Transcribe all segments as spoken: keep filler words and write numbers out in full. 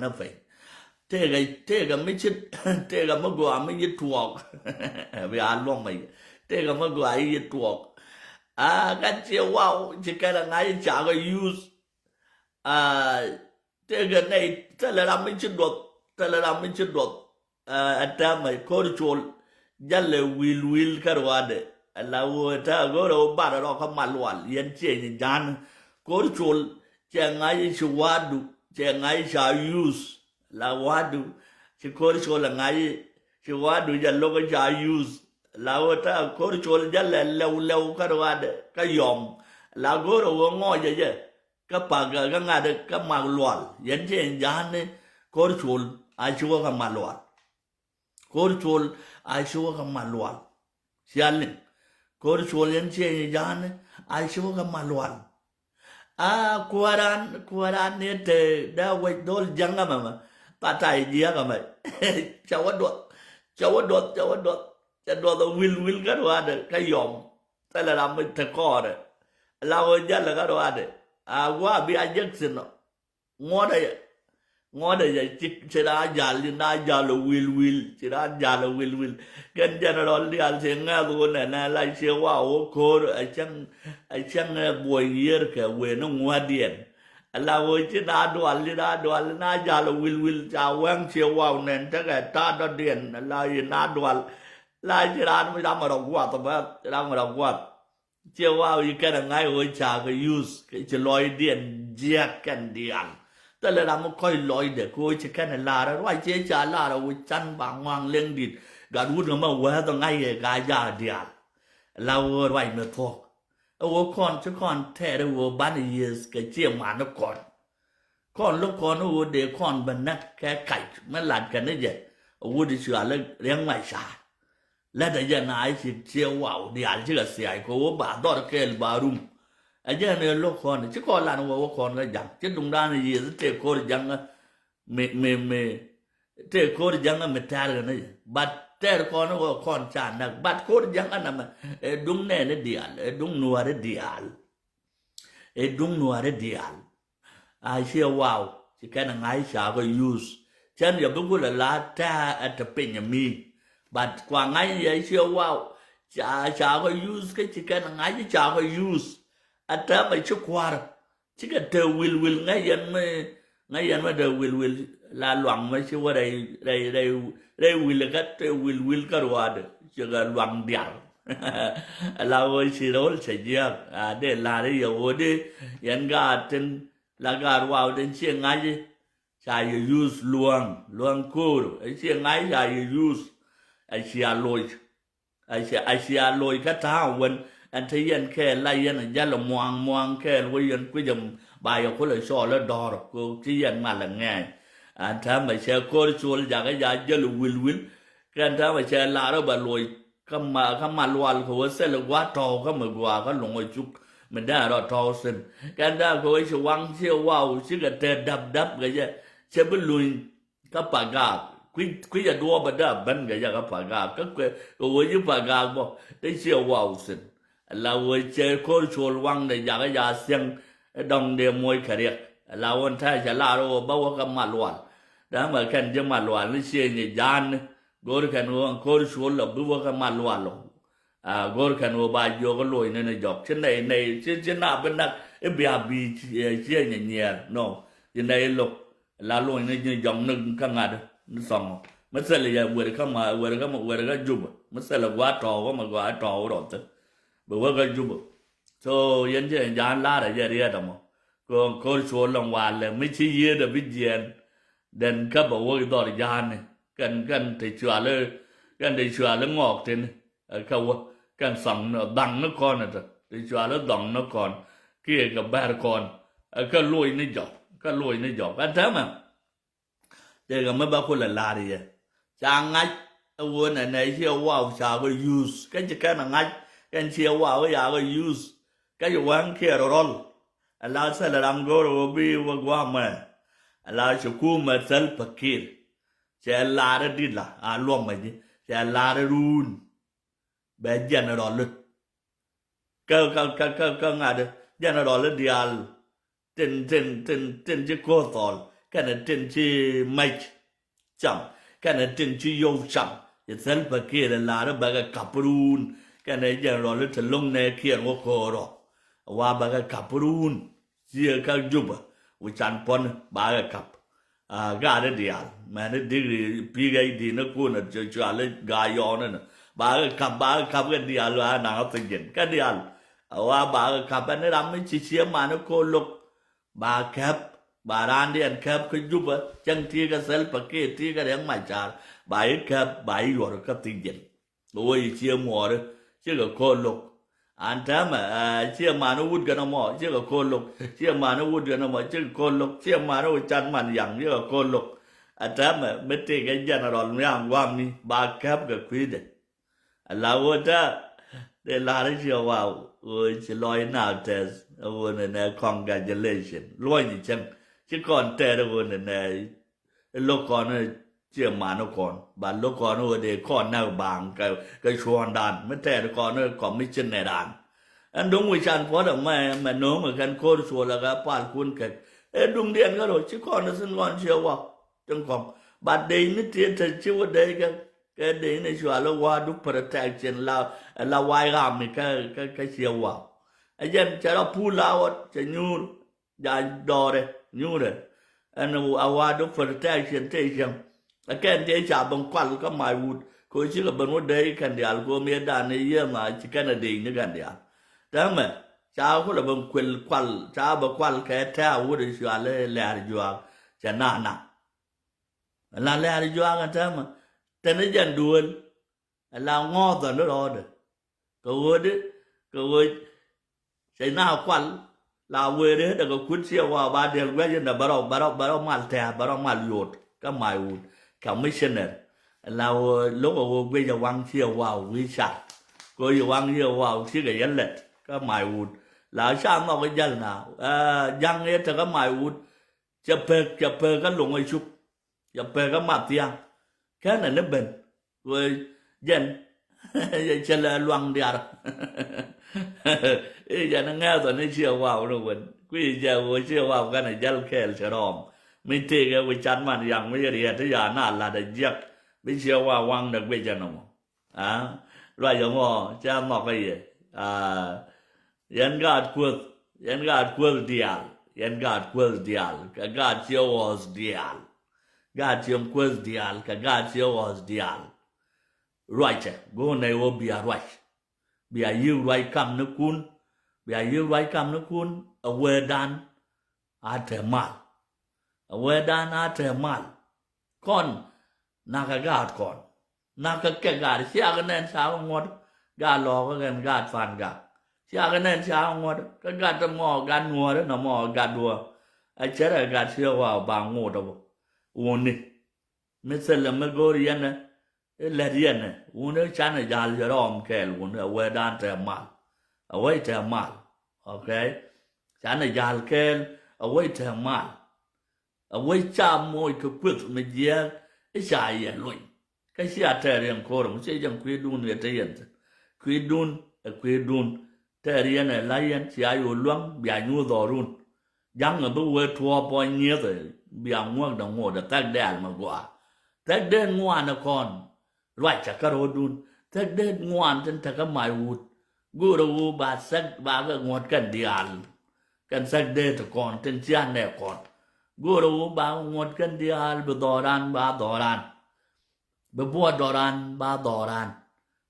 nä pɛny. Tëëkɛ tëëkɛ mi ci tëëkɛ mi gɔaa mi yi tuɔɔk. Bi a luɔm mɛ. Tëëkɛ mi gɔaa yi yi tuɔɔk. A gat ciɛ waw ci kɛn a ŋa̱c ca kɛ use. A tëëkɛ nɛy thilɛ ram mi ci duɔth, thilɛ ram mi ci duɔth. Ɛ täämɛ ko̱r col jalɛ wil wil kä ruaadɛ. Ala wä täämɛ go̱rɛ wä bar rɔ kä Malual yɛn ciɛ nyi ja̱a̱n. Ko̱r col cɛ ŋa̱c ci wa̱a̱du cɛ ŋa̱c ca use. Ala wa̱a̱du ci ko̱r col ɛ ŋa̱c ci wa̱a̱du jɛ lo̱k ca use. Ala wä täämɛ ko̱r col jalɛ lɛw lɛw kä ruaadɛ kä yɔm. Ala go̱rɛ wä ŋɔɔcɛ jɛ. Kä pak kä ŋa̱t kä Malual yɛn cɛ ja̱a̱n ni ko̱r col a ci wä kä Malual. Ko̱r col a ci wä kä Malual. Cia liŋ ko̱r col yɛn cɛ ja̱a̱n ni a ci wä kä Malual. A kuäran kuäran ni te dee wec dhol ja̱ŋ ɛmɛ mɛ. Patai jiäk ɛmɛ. Cɛ wä duɔth cɛ wä duɔth cɛ wä duɔth. Cɛ duɔth ɛ wil wil kä ruaadɛ kä yɔm. Thilɛ ram mi te kɔɔrɛ. La wä jalɛ kä ruaadɛ a gua bi a jek thin ɔ. Ŋuɔ̱tɛ yɛ ŋuɔ̱tɛ yɛ ci ci raa jal ci naa jal wil wil ci raa jal wil wil. Kɛn general dial ci ŋɛth wä nɛnɛ la ci wa wä ko̱r. A cäŋ a cäŋ ɛ buɔy yier kɛ wen ni ŋuädiɛn. Ala wä ci naa dual ci naa dual ci naa jal wil wil ca wɛŋ ci wa nɛn tekɛ ta̱a̱ dɔ̱diɛn ala ci naa dual. La ci raan mi ram rɔ guath bä ram rɔ guath. Ciɛ waw yi kɛn a ŋa̱c ɣöö ca kɛ use kɛ ci lɔcdiɛn jiäk kɛn diaal. Thilɛ ram mi kɔc lɔcdɛ kɛ ɣöö ci kɛn a lar ruac ciɛ ca lar a wä can ba ŋɔaŋ leŋ dit. Gat wut ŋä mɛ wääth ŋa̱c yɛ ka jaak diaal. La ɣöö ruac mi thuɔ̱k ɛ ɣöö kɔn ci kɔn tɛɛr ɛ ɣöö banɛ yieth kɛ ciɛ ŋuan ni kɔn. Kɔn lo̱k kɔn i̱ ɣöö dee kɔn bä näk kɛ kac mi lat kɛn i̱ jɛ. A wut i̱ cual i̱ riɛŋ mac ca̱a̱r. Lätdɛ jɛ na i̱ ci ciɛ waw diaal cikɛ thiac kɛ ɣöö ba dhɔr kɛɛl ba rum. Ɛ jɛn ëë lo̱k kɔn i̱ ci kɔn lan wä wä kɔn kä ja̱ŋ ci duŋdan i̱ yiëth i̱ tëë ko̱r ja̱ŋ. Mi mi mi tëë ko̱r ja̱ŋ mi tɛ̈r kɛn i̱ jɛ. But tɛɛr kɔn i̱ wä kɔn ca näk but ko̱r ja̱ŋ ɛn ɛmɛ. Ɛ duŋ nɛɛni diaal ɛ duŋ nuääri diaal. Ɛ duŋ nuääri diaal. A ciɛ waw ci kɛn ŋa̱c ca kɛ use. Cän yɛ bi gulɛ la tɛ̈ ɛ te piny mi. But kua ŋa̱c yɛ ciɛ waw ca ca kɛ use kä ci kɛn ŋa̱c ca kɛ use. A tɛmɛ ci kua̱r cikɛ te wil wil ŋa̱c yɛn mi ŋa̱c yɛn mi te wil wil. La luaŋ mi ci wä rɛy rɛy rɛy rɛy wil kä te wil wil kä ruaadɛ cikɛ luaŋ diaal. La ɣöö ci ro̱l cɛ jiääk a dee la̱r i̱ yɛ ɣöö dee yɛn gaat tin la gaat waw tin ciɛ ŋa̱c i̱ ca yɛ use luäŋ luäŋ ko̱o̱r ɛ ciɛ ŋa̱c ca yɛ use. Ɛ cia loc ɛ cia ɛ cia loc kä ta̱a̱ wän. Ɛn te yɛn kɛɛl la yɛn ɛ jäl ɛ muaŋ muaŋ kɛɛl wä yɛn kui̱c ɛm ba yɛ kulɛ cɔɔl ɛ dɔ̱r kɛ ci yɛn mal ɛ ŋɛɛny. Ɛn täämɛ cɛ ko̱r col jakä ja jäl ɛ wil wil. Kɛn täämɛ cɛ lar ɛ bɛ loc. Kä ma kä ma lual kɛ wä thil gua̱a̱th tɔ̱w kä mi gua̱a̱ kä luŋ ɛ cuk mi dee rɔ tɔ̱w thi̱n. Kɛn dee kɛ wä ci waŋ ci waw cikɛ te dap dap kɛ jɛ. Cɛ bi luny kä pagaak kui̱ kui̱ jɛ duɔɔp ɛ dee a ben kɛ jɛ kä pagaak kä kɛ wä ci pagaak bɔ dee ciɛ waw thi̱n. La wä cɛ ko̱r col waŋ dee jakä ja thiäŋ. Dɔŋ dee moc kɛ riɛk la wä tɛ̈ cɛ lar wä bä wä kä ma lual. Dee mɛ kɛn ji̱ ma lual ni ciɛ nyi ja̱a̱n ni. Go̱o̱r kɛn ɣöö ɛn ko̱r cuɔl lɔ bi wä kä mal lual lɔ. A go̱o̱r kɛn ɣöö ba jiök kä loc ni ni jɔk ci nɛy nɛy ci ci na bi nak i̱ bia bi ciɛ nyi nyiɛɛr nɔ. Ci nɛy lo̱k la loc ni nyi jɔk ni kä ŋa̱t ni thɔŋɔ. Mi thil yɛ wer kä ma wer kä ma wer kä Jubɛ mi thil gua̱a̱ tɔ̱ɔ̱k kä ma gua̱a̱ tɔ̱ɔ̱k rɔ thi̱n. Bi wä kä Jubɛ. So yɛn ci ɛn ja̱a̱n la̱rä jɛ riɛt ɛmɔ. Kɛ ɣöö ko̱r cuɔl lɔŋ walɛ mi ci yiëëdɛ bi jiɛɛn. Then kä bɛ wä i̱ dhɔr ja̱a̱ni kɛn kɛn te cuali kɛn te cuali ŋɔɔk tini. Ɛ kä wä kɛn thɔŋ ni dhaŋ ni kɔn ɛ te te cuali dhɔŋ ni kɔn kiɛ kɛ bɛr kɔn. Ɛ kä loc ni jɔk kä loc ni jɔk ɛn täämɛ. Tëëkɛ mi bä kulɛ la̱r yɛ ca ŋa̱c. Ɛ ɣöö nɛ nɛ ciɛ waw ca kɛ use kä ci kɛn ɛ ŋa̱c kɛn ciɛ waw ca kɛ use. Kä ci wäŋ kiɛ rɔl. Ala thil ram go̱o̱r ɣöö bi wä gua̱a̱mɛ. Ala ci kumɛ thil pakir. Cɛ la̱r ɛ di̱t la a luɔmɛ ji̱ cɛ la̱r ɛ ruun. Bɛ general kä kä kä kä ŋa̱t general diaal. Tin tin tin tin ci ko̱r thɔl kɛnɛ tin ci mec cam, kɛnɛ tin ci yio̱w cam. Ci Salva Kiir ɛ la̱r i̱ bɛ kɛ ka̱p run kɛnɛ jɛn rɔl i̱ te lo̱ŋ nɛ kiɛn wä ko̱o̱r rɔ. Wa bɛ kɛ ka̱p run ciɛ kä Jubɛ wi̱c can puɔ̱n ba kɛ ka̱p. Gaat i̱ diaal mɛn i̱ digri P H D ni kun a cual i̱ gaa yɔɔn inɛ ba kɛ ka̱p, ba kɛ ka̱p kɛ diaal a naŋ a thi̱c jɛn kɛ diaal. A wa ba kɛ ka̱p ɛn i̱ ram mi ci ciɛ man i̱ ko̱o̱r lo̱k ba kɛp, ba raandiɛn kɛp kä Jubɛ cäŋ ti kɛ Salva Kiir ti kɛ Riɛk Macar ba i̱ kɛp ba i̱ yuɔr kä thi̱c jɛn. Kɛ wee i̱ ciɛ muɔɔri cikɛ ko̱o̱r lo̱k. An täämɛ ciɛ man i̱ wut kɛn ɛmɔ cikɛ ko̱o̱r lo̱k, ciɛ man i̱ wut kɛn ɛmɔ cikɛ ko̱o̱r lo̱k, ciɛ man i̱ wut cat man yaŋ cikɛ ko̱o̱r lo̱k. A täämɛ mi tëëkɛ general mi an gua̱a̱mni ba kɛp kɛ kui̱dɛ. Ala ɣöö ta dee la̱r i̱ ciɛ waw ɣöö ci lɔc naath tɛth ɣöö nɛnɛ congratulation luɔ̱ny i̱ cäŋ ci kɔn tɛɛr ɣöö nɛnɛ i̱ lo̱k kɔn i̱ ciɛ man i̱ kɔn ba lo̱k kɔn i̱ ɣöö dee kɔn nɛk baaŋ kɛ cuɔ̱ɔ̱ŋdan mi tɛɛr kɔn i̱ commissioner dan. Ɛn duŋ wi̱c can puɔ̱t ɛmɛ mɛ no̱o̱ŋ ɛ kɛn ko̱r cuɔl ɛ kɛ palkun kɛk ɛ duŋdiɛn kä ro̱ ci kɔn i̱ thi̱n kɔn ciɛ waw. Tin kɔŋ ba dec ni tiet te ci wä dec kɛ kɛ dec ni cual i̱ wa̱a̱du protection la la wa̱a̱ ram mi kä kä kä ciɛ wa̱a̱. Ɛ jɛn cɛ rɔ pull out cɛ nyuur ja dɔɔrɛ nyuurɛ. Ɛn a wa̱a̱du protection te cäŋ ɛ kɛn tëë ca ben kual kä mac wut kɛ ɣöö cikɛ ben wä dec kɛn diaal kɛ ɣöö miɛ dan ni yiëë ma ci kɛn a dec ni kɛn diaal. Täämɛ ca kulɛ ben kuel kual ca bɛ kual kɛ tɛ̈ɛ̈ wut i̱ cual i̱ lɛ̈ɛ̈r juaak cɛ nanak. La lɛ̈ɛ̈r juaak ɛn täämɛ tɛn i̱ jɛn duëël. Ɛ la ŋɔ̱ɔ̱th ɛn rɔɔdɛ kɛ ɣöödi kɛ ɣöö cɛ na kual la wëë rɛɛt ɛ kɛ kut ciɛ waw ba diɛl guɛc in dɛ bɛ rɔ bɛ rɔ bɛ rɔ mal tɛ̈ɛ̈ bɛ rɔ mal yot kä mac wut commissioner. Ɛ la ɣöö lo̱k ɛ ɣöö guic ɛ waŋ ciɛ waw wi̱i̱ car kɛ ɣöö yɛ waŋ ciɛ waw cikɛ yɛ lɛt kä mac wut. La ca nhɔk i̱ jäl na ja̱ŋ yɛ tekä mac wut. Cɛ pek cɛ pek kä loŋ ɛ cuk. Cɛ pek kä mat thia̱a̱ŋ kɛnɛ ni ben wee jɛn cɛ lɛ luaŋ diaar. I̱ jɛn ŋɛɛth ɔ ni ciɛ waw ni wen kui̱ jɛ wee ciɛ waw kɛnɛ jäl kɛɛl cɛ rɔɔm. Mi tëëkɛ wi̱c cat man yaŋ mi riɛt ti ya na lat ɛ jiɛk bi ciɛ waw waŋ dɛ guic ɛn ɔmɔ. Aa luac ɛmɔ cɛ nhɔk kä yɛ. Aa yɛn gaat kuäth yɛn gaat kuäth diaal yɛn gaat kuäth diaal kɛ gaat ciɛ ɣɔ̱ɔ̱th diaal. Gaat ciɛ kuäth diaal kɛ gaat ciɛ ɣɔ̱ɔ̱th diaal. Ruacɛ go̱o̱r nɛy ɣöö bia ruac bia yiëk ruac kam ni kun. Bia yiëk ruac kam ni kun ɛ wee dan a te mal. Ɛ wee dan a te mal. Kɔn nakä gaat kɔn nakä kɛ gaat ciakɛ nɛn cakɛ ŋuɔ̱t. Gaat lɔɔkä kɛn gaat than gak ciakɛ nɛn cakɛ ŋuɔ̱t kä gat ti mɔ gat nuɔ̱ɔ̱ri nɔmɔ gat duɔ̱ɔ̱r. Ɛ cärɛ gat ciɛ waw ba ŋot ɛ wuni. Mi thilɛ mi go̱o̱r yɛn ɛ i̱ lät yɛn ɛ wuni canɛ ja̱l yɛ rɔɔm kɛɛl wuni ɛ wee dan te mal. Ɛ wee te mal. Okay. Canɛ ja̱l kɛɛl ɛ wee te mal. A wec ca moc kɛ kueth mi jiɛɛk i̱ ca yɛ luny. Kä cia tɛɛr yɛn ko̱r ɛmɔ ci jɛn kui̱dun yɛ te yɛn thi̱n. Kui̱dun ɛ kui̱dun tɛɛr yɛn ɛ la yɛn cia yo̱o̱ luäŋ bia nyuur dhɔrun. Ja̱ŋ ɛ bi wee tuɔɔp ɔ nyieth ɛ bia ŋuäk dɛ ŋot ɛ thɛk dɛɛl mi gɔaa. Thɛk dee ŋuan ɛ kɔn ruac cɛ kä ro̱o̱dun. Thɛk dee ŋuan tin tekä mac wut. Go̱o̱rä wu ba thɛk ba kɛ ŋuɔ̱t kɛn diaal. Kɛn thɛk dee ti kɔn tin cian nɛ kɔn. Go̱o̱rä wu ba kɛ ŋuɔ̱t kɛn diaal bi dhɔran ba dhɔran. Bi buɔt dhɔran ba dhɔran.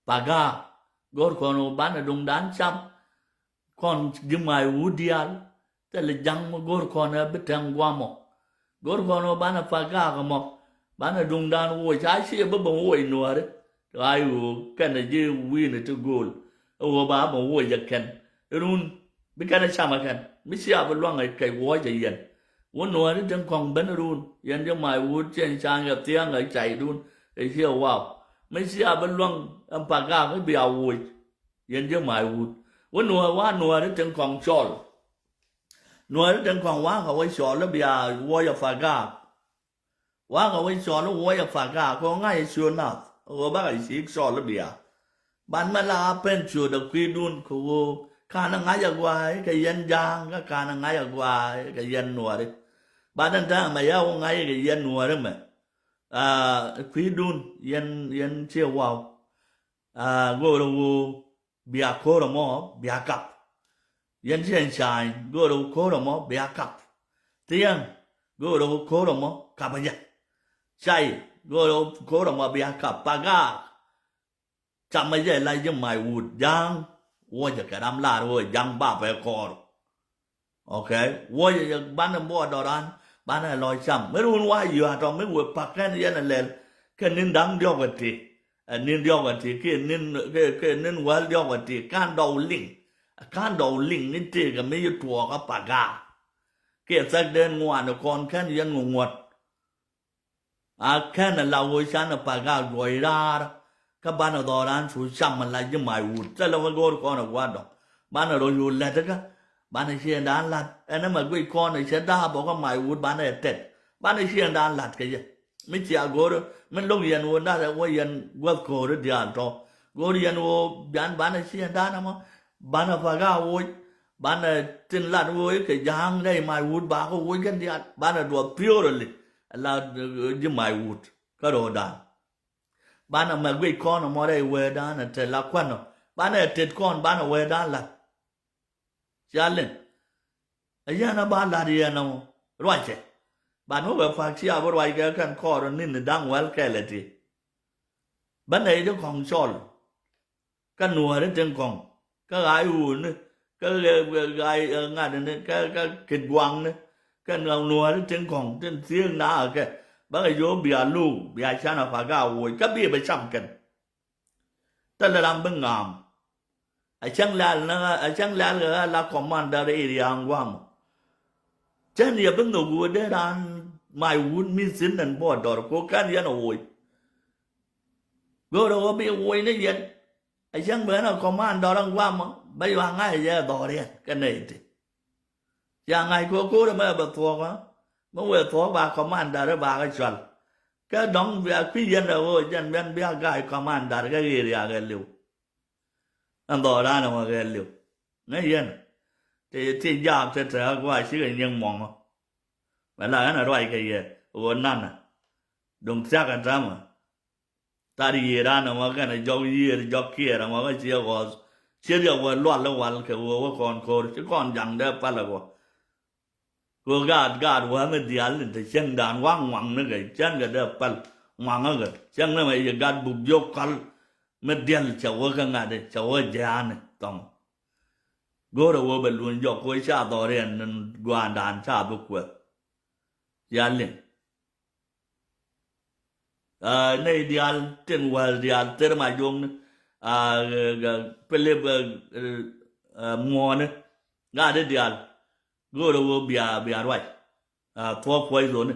Pagaak go̱o̱r kɔn wu banɛ duŋdan cam. Kɔn ji̱ mac wu diaal. Thilɛ ja̱ŋ mi go̱o̱r kɔn ɛ bi tɛŋ guamɔ. Go̱o̱r kɔn wu banɛ pagaak mɔ. Banɛ duŋdan woc a ciɛ bi ben woc nuääri. Ɣaac ɣöö kɛnɛ ji̱ wi̱i̱ni ti gööl ɛ ɣöö ba bɛ woc ɛ kɛn run. Bi kɛn ɛ cam ɛ kɛn mi cia bi luaŋ ɛ kɛc wuɔ̱c ɛ yɛn. Wä nuɔ̱ɔ̱ri tin kɔŋ ben run yɛn ji̱ mac wut cieŋ ca̱a̱ŋ ɛ thia̱a̱ŋ ɛ caydun. Ɛ ciɛ waw mi cia bi luaŋ ɛn pagaak i̱ bia woc. Yɛn ji̱ mac wut wä nuɔ̱ɔ̱r wa nuɔ̱ɔ̱ri tin kɔŋ cɔl. Nuɔ̱ɔ̱ri tin kɔŋ wakä wä cɔl i̱ bia wuɔ̱c ɛ pagaak. Wakä wec cɔl i̱ wuɔc ɛ pagaak kɛ ɣöö ŋa̱c ɛ ciöt nath ɣöö bakɛ cik cɔl i̱ bia. Ban mɛ la a pen ciöt ɛ kui̱dun kɛ ɣöö ka̱n ɛ ŋa̱c ɛ gua̱a̱c kɛ yɛn ja̱a̱ŋ kä ka̱n ɛ ŋa̱c ɛ gua̱a̱c kɛ yɛn nuɔɔri. Banɛ da̱a̱ŋ mɛ ya wä ŋa̱c kɛ yɛn nuɔ̱ɔ̱ri mɛ. Aa, kui̱dun yɛn, yɛn ciɛ waw. Aa, go̱o̱rä wu bia ko̱r ɛmɔ bia kap. Yɛn ciɛ ca̱a̱ny go̱o̱rä wu ko̱r ɛmɔ bia kap. Thiäŋ go̱o̱rä wu ko̱r ɛmɔ kap ɛ jɛ. Cay go̱o̱rä wu ko̱r ɛmɔ bia kap. Pagaak. Camɛ jɛ la ji̱ mac wut ja̱a̱ŋ. Wuɔcɛ kɛ ram lar wee ja̱a̱ŋ bapɛ kɔɔr. Ok. Wuɔcɛ jɛ banɛ buɔɔdɔ ran banɛ lɔ cam mi run wa yua̱a̱ tɔ mi wee pak kɛn yɛn ɛ lɛl. Kɛ ni̱n da̱ŋ diɔ̱k ɛ ti, ɛ ni̱n diɔ̱k ɛ ti kiɛ ni̱n, kiɛ, kiɛ ni̱n wäl diɔ̱k ɛ ti ka̱n dɔw liŋ. Ka̱n dɔw liŋ ni tëëkɛ mi yi tuɔɔk ɛ pagaak. Kiɛ thäk den ŋuan ɛ kɔn kɛn yɛn ŋuɔ̱t. A kɛn a la wee canɛ pak a juɔc raar. Kä banɛ dhɔran cu cam a la ji̱ mac wut thilɛ mi go̱o̱r kɔn a gua̱dɔ. Banɛ rɔ yo̱o̱ lät kä banɛ ciɛɛndan lat ɛn ɛmɛ guic kɔn a cɛ da̱a̱p ɔ kä mac wut banɛ ɛ tɛt. Banɛ ciɛɛndan lat kɛ jɛ mi cia go̱o̱r mi lo̱k yɛn wee nath ɛ wä yɛn guäth ko̱o̱ri diaal tɔ. Go̱o̱r yɛn wee bian banɛ ciɛɛndan ɛmɔ banɛ pak a woc. Banɛ tin lat wee kɛ ja̱a̱ŋ rɛy mac wut bakä woc kɛn diaal banɛ duɔth piöörä li. La ji̱ mac wut kä ro̱o̱dan. Banɛ mɛ guic kɔn ɛmɔ rɛy wee dan ɛ te la kuanɔ. Banɛ tet kɔn banɛ wee dan lat. Cia liŋ. Ɛ yɛn ɛ ba lat yɛn ɛmɔ ruacɛ. Ban wä bɛ pak cia bi ruac kɛ kɛn kɔɔr ni̱n da̱ŋ wäl kɛl ɛ ti. Bä nɛy di kɔŋ cɔl. Kä nuääri tin kɔŋ kä ɣa̱c ɣööni kä ɣa̱c ŋa̱tni kä kä kit guaŋni. Kä nuääri tin kɔŋ tin thiëëk naakɛ kɛ bäkɛ yo̱o̱k bia luk bia canɛ pak a woc kä bi bɛ cam kɛn. Thilɛ ram bi ŋa̱a̱m. A cäŋ lɛl ni a cäŋ lɛl kɛ ɣä la commander area ŋuam. Cän yɛ bi nhök wee dee raan mac wut mi thi̱n ɛn buɔt dɔr ko kɛn yɛn a woc. Go̱o̱rä ɣöö bi woc ni yɛn. A cäŋ ben a commander in guamä bä yua ŋa̱c jɛ dhɔriɛn kɛ nɛy ti. Cia ŋa̱c ko̱o̱r ko̱o̱r ɛmɛ bɛ thuɔ̱k ɛ mi wëë thuɔ̱k ba commander in ba kɛ cual. Kɛ dɔ̱ŋ bia kui̱ yɛn ɛ ɣöö jɛn ben bia ga̱a̱c commander kɛ ɣëë riaak ɛ li̱w. Ɛn dhɔran ɛmɔ kɛ li̱w ŋäc yɛn. Ti ti jaak ti te ɣä gua̱a̱ cikɛ nyiŋ muɔ̱ŋä. Mɛ la ɣän ɛ ruac kɛ yɛ ɣöö nanɛ. Duŋ thia̱k ɛ täämɛ. Tat yiëër an ɛmɔ kɛnɛ jɔk yiëër jɔk kiɛɛr ɛmɔ kä ciɛ ɣɔɔth. Ciɛ riɛk wä lual i̱ wal kɛ ɣöö wä kɔn ko̱r ci kɔn jaŋ dee pal ɛ wä. Kɛ ɣöö gaat gaat wä mi diaal in te cieŋdan waŋ ŋuaŋ ni kɛ cän kɛ dee pal ŋuaŋ ɛ kɛ cieŋ ni mɛ yɛ gat buk jiök kɔl. Mi diɛl cɛ wä kä ŋa̱t cɛ wä jääni thɔŋ. Go̱o̱rɛ wä bɛ luny jɔk kɛ ɣöö ca dhɔriɛn ni gua̱a̱ndan ca bi kuɛth. Cia liŋ. Aa, nɛy diaal tin wäl diaal ther ma joŋni. Aa, Pilip, aa, aa, muɔɔni. Ŋa̱t di diaal. Go̱o̱rä wä bia, bia ruac. Aa, thuɔ̱k puɔc dhoni.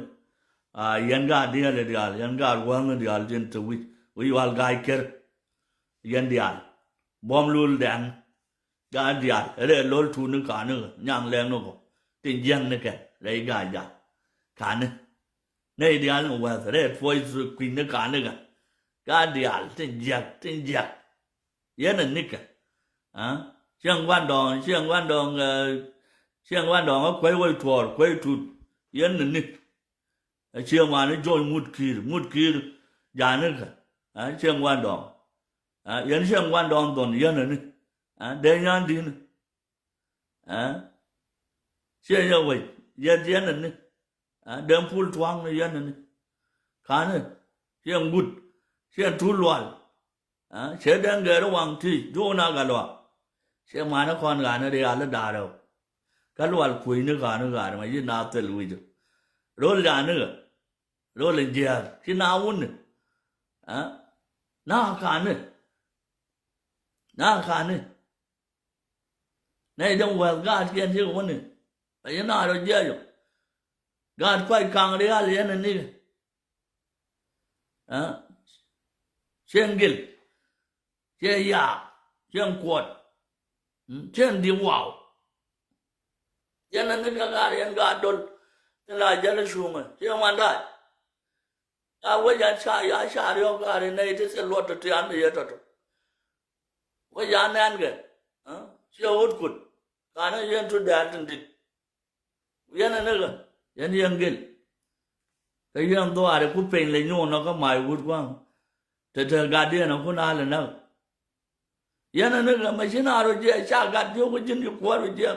Aa, yɛn ŋa̱t diaal diaal, yɛn ŋa̱t wäŋni diaal tin te wi̱c. Wi̱c wal ga̱a̱c ker. Yɛn diaal. Buɔ̱m lul dɛŋ. Gaat diaal rɛɛ lo̱l tuut ni ka̱n ni ɣä nyaŋ lɛŋ ni kɔ tin jiäŋ ni kɛn rɛy gaat ja̱l. Ka̱n ni nɛy diaal ni wɛth rɛɛ tuɔc kui̱ny ni ka̱n ni ɣä. Gaat diaal tin jiäk tin jiäk. Yɛn ɛ nikɛ. Cieŋ gua̱ndɔɔŋ cieŋ gua̱ndɔɔŋ. Cieŋ gua̱ndɔɔŋ ɛ kuec wec tuɔɔr kuec tut. Yɛn ɛ nik. Ɛ cieŋ wan i̱ jɔny ŋut ki̱i̱r ŋut ki̱i̱r. Ja̱a̱n ni kɛ. Cieŋ gua̱ndɔɔŋ. Yɛn cieŋ gua̱ndɔɔŋ dhɔn yɛn ani. Dee nyan di̱n. Cieŋ yɛ wec yɛn yɛn ani. Dee pul tua̱ŋ ni yɛn ani. Ka̱ni cieŋ gut cieŋ tuul lual. Cɛ dee gɛɛr waŋ ti juun a gat luaak. Cɛ mani kɔn ɣa̱a̱ni riaal i̱ da̱a̱r rɛw. Kä lual kuecni ɣa̱a̱ni ɣa̱a̱ni ma yi na thil wi̱cä. Rol ja̱a̱ni ɣä rol in jiääk ci na wuni. Na ka̱ni na ka̱ni. Nɛy dee wɛth gaat kiɛn cikɛ wuni. Ɛ yi na rɔ jiɛc ɔ gaat kuac kaŋ riaal yɛn inik. Cieŋ gil cieŋ yaak cieŋ kuɔt. Cieŋ di̱p waw. Yɛn ani kɛ gaat yɛn gaat dol. Ni la jäl cuŋɛ cieŋ wan dac. A wec an ca ya ca riɔk gaat in nɛy ti thil luɔt tɔ̱tɔ̱ an mi yɛ tɔ̱tɔ̱. Wec an nɛn kɛ ciɛ ɣöt kut. Ka̱n ni yɛn tu dɛɛr tin dit. Yɛn ani kɛ Yɛn yɛn gel. Kä yɛn dhuaar iku peny lɛ nyuun nɔ kä mac wut gua̱a̱ŋ. Te te gatdiɛn aku na lɛ näk. Yɛn ani kɛ mɛ ci naar ɔ jiɛ ca gat jiök ji̱n ci kuäär ɔ jiɛ.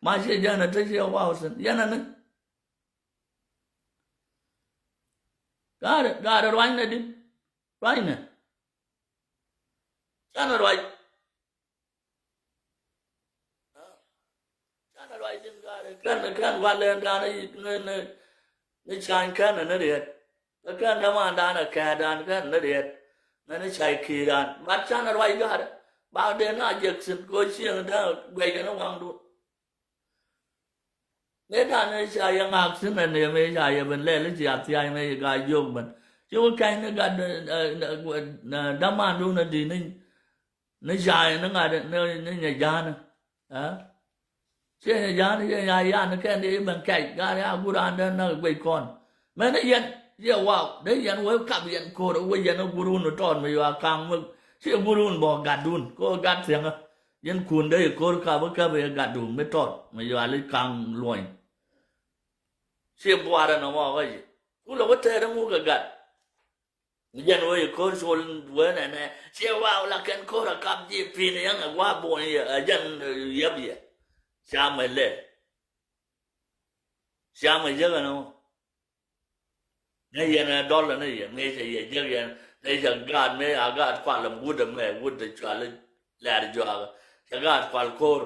Ma ci jɛn ɛ te ci ɛ waw thin yɛn ani. Gaarɛ gaarɛ ruacnɛ di. Ruacnɛ. Canɛ ruac. Canɛ ruac thin gaarɛ kɛn kɛn walɛ daanɛ ni ni ni cany kɛn ni riɛt. Kä kɛn dämandan ɛ kɛɛdan kɛn ni riɛt. Mɛn ni cay kiidan bat canɛ ruac gaarɛ. Bak dee na jek thin ko cieŋ da̱a̱ guɛc kɛn ni waŋdun. Mëë dan ëë ca yɛ ŋaak thi̱n ɛ nɛy mëë ca yɛ ben lɛl i̱ cia thia̱a̱c mëë ca jiök ben. Ci wä kɛny ni gat dämandun ɛ di̱t ni ni ca yɛ ni ŋa̱t ni nyɛ ja̱a̱n. Ciɛ nyɛ ja̱a̱n ciɛ nya yan kɛn di ben kɛc gat ya guran dee näk guic kɔn. Mɛn i̱ yɛn ciɛ waw dee yɛn wee kap yɛn ko̱r wee yɛn i̱ gurun i̱ tɔɔt mi yua kaŋ mi ciɛ gurun bɔ gatdun ko gat thiäŋä. Yɛn kun dee i̱ ko̱r kap i̱ kap i̱ gatdu mi tɔt mi yuali kaŋ luɔny. Ci buarɛ nɔmɔ kä yi kulɛ wä tɛɛr i̱ ŋuk kɛ gat. Mi jɛn wä i̱ ko̱r col wee nɛnɛ ci waw la kɛn ko̱r a kap ji̱ pi̱n yɛn a gua̱a̱ buɔ̱ny yɛ a jɛn yɛp yɛ. Ca mɛ lɛ ca mɛ yek ɛnɔ. Ŋäc yɛn ɛ dɔl ɛn i̱ yɛ ŋäc cɛ yɛ jek yɛn ŋäc cɛ gaat mëë a gaat kual ɛm wut ɛmɛ wut ɛ cual i̱ lɛr juakä. Cɛ gaat kual ko̱r.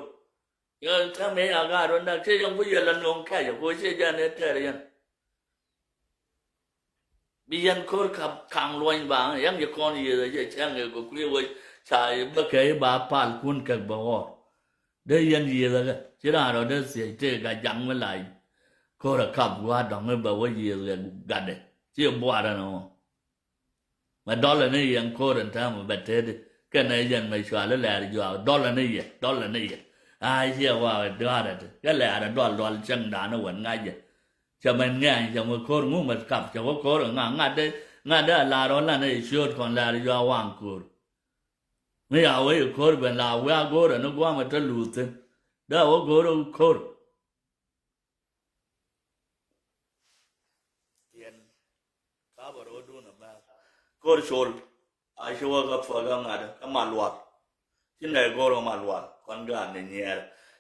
Yɛ täämɛ a gaat wä nak cɛ yɛn ku yɛ lɛ nuɔ̱ŋ kɛc ɛ ku cɛ jɛn ɛ tɛr yɛn. Bi yɛn ko̱r kaŋ luɔ̱ny ba yɛn yɛ kɔn yiëth ɛ cɛ cäŋ ɛ ku kui̱ wä ca bä kɛ i̱ ba pal kun kɛk bä ɣɔr. Dee yɛn yiëthäkä ci raan rɔ dee thiec tëë ka jaŋ mi lac. Ko̱r ɛ kap gua̱a̱r dɔ̱ŋ i̱ bɛ wä yiëth kɛ gatdɛ ci buarɛ nɔ. Mɛ dɔlɛ ni yɛn ko̱r in täämɛ bɛ tëëdi kɛnɛ yɛn mɛ cuali lɛɛr juaak dɔlɛ ni yɛ dɔlɛ ni yɛ. Aa ciɛ waak ɛ duaarɛ ti kɛ lɛɛr ɛ dual dual cäŋ daani wän ŋa̱cɛ. Cɛ mɛn ŋɛ̈ny cɛ mɛ ko̱r ŋumɛ kap cɛ wä ko̱r ŋa̱ ŋa̱t dee ŋa̱t dee a laar ɔ lan ɛ ciööt kɔn lɛɛr juaak waŋ ko̱r. Mi ya wee i̱ ko̱r ben la wee a go̱o̱rɛ ni gua̱a̱mɛ te luuth thi̱n dee a wä go̱o̱rɛ ko̱r. Yɛn kapɛ ro̱o̱dun ɛmɛ ko̱r col a ci wä kä puɔ̱k kä ŋa̱t kä Malual. Ci nɛy go̱o̱r kä Malual kɔn gaat ni nyiɛɛr.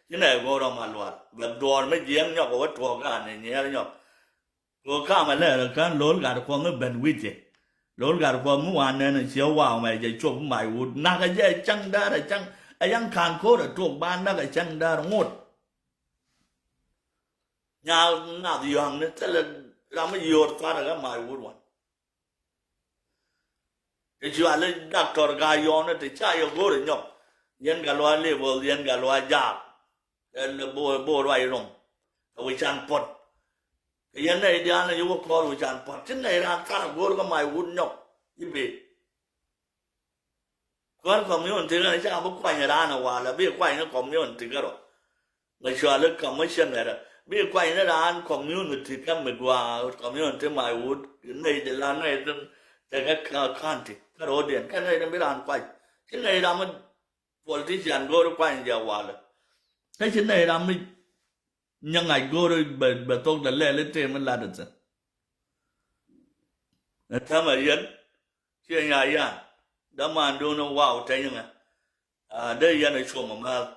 Ci nɛy go̱o̱r kä Malual bɛ duɔɔr mi jiɛɛm nyɔk wä tuɔɔk gaat ni nyiɛɛr nyɔk. Kɛ ɣöö ka̱a̱mɛ lɛɛr ɛ kän lo̱l gat kuɔth mi ben wi̱cɛ. Lo̱l gat kuɔth mi wan nɛn ɛ ciɛ waw mɛ jɛ cop mac wut nakä jɛ cäŋ däär ɛ cäŋ ɛ yaŋ ka̱n ko̱r ɛ tok ba näk ɛ cäŋ däär ŋot. Nyaal nath yɔ̱a̱ŋni thilɛ ram mi yio̱o̱r thua̱rɛ kɛ mac wut wan. Ti cuali daktɔr ka yɔɔni ti ca yɛ go̱o̱r ɛ nyɔk. Yɛn ka luac liboth yɛn ka luac jaak. Ɛn bo̱o̱r bo̱o̱r ruac rɔm kɛ wi̱can puɔ̱t. Kɛ yɛn nɛy diaal ni yi wä kɔɔr wi̱can puɔ̱t ci nɛy raan thar a go̱o̱r kä mac wut nyɔk. I̱ bëë kuäär community kä ni ca bi kuany raan a wal a bi kuany ni community kärɔ. Mɛ cuali commissioner bi kuany ni raan community kä mi gua community mac wut nɛy di la nɛy din tekɛ county kärɔɔdiɛn kä nɛy din bi raan kuany. Ci nɛy ram mi politician go̱o̱r kuany jɛ walɛ. Kä ci nɛy ram mi nyɛ ŋa̱c go̱o̱r bɛ bɛ thok dɛ lɛl i̱ tëë mi lat ithin. Ɛ täämɛ yɛn ciɛ nya yan dämandun i̱ waw tɛnyɛ ŋɛ. Dee yɛn ɛ cuɔm ɛ määth.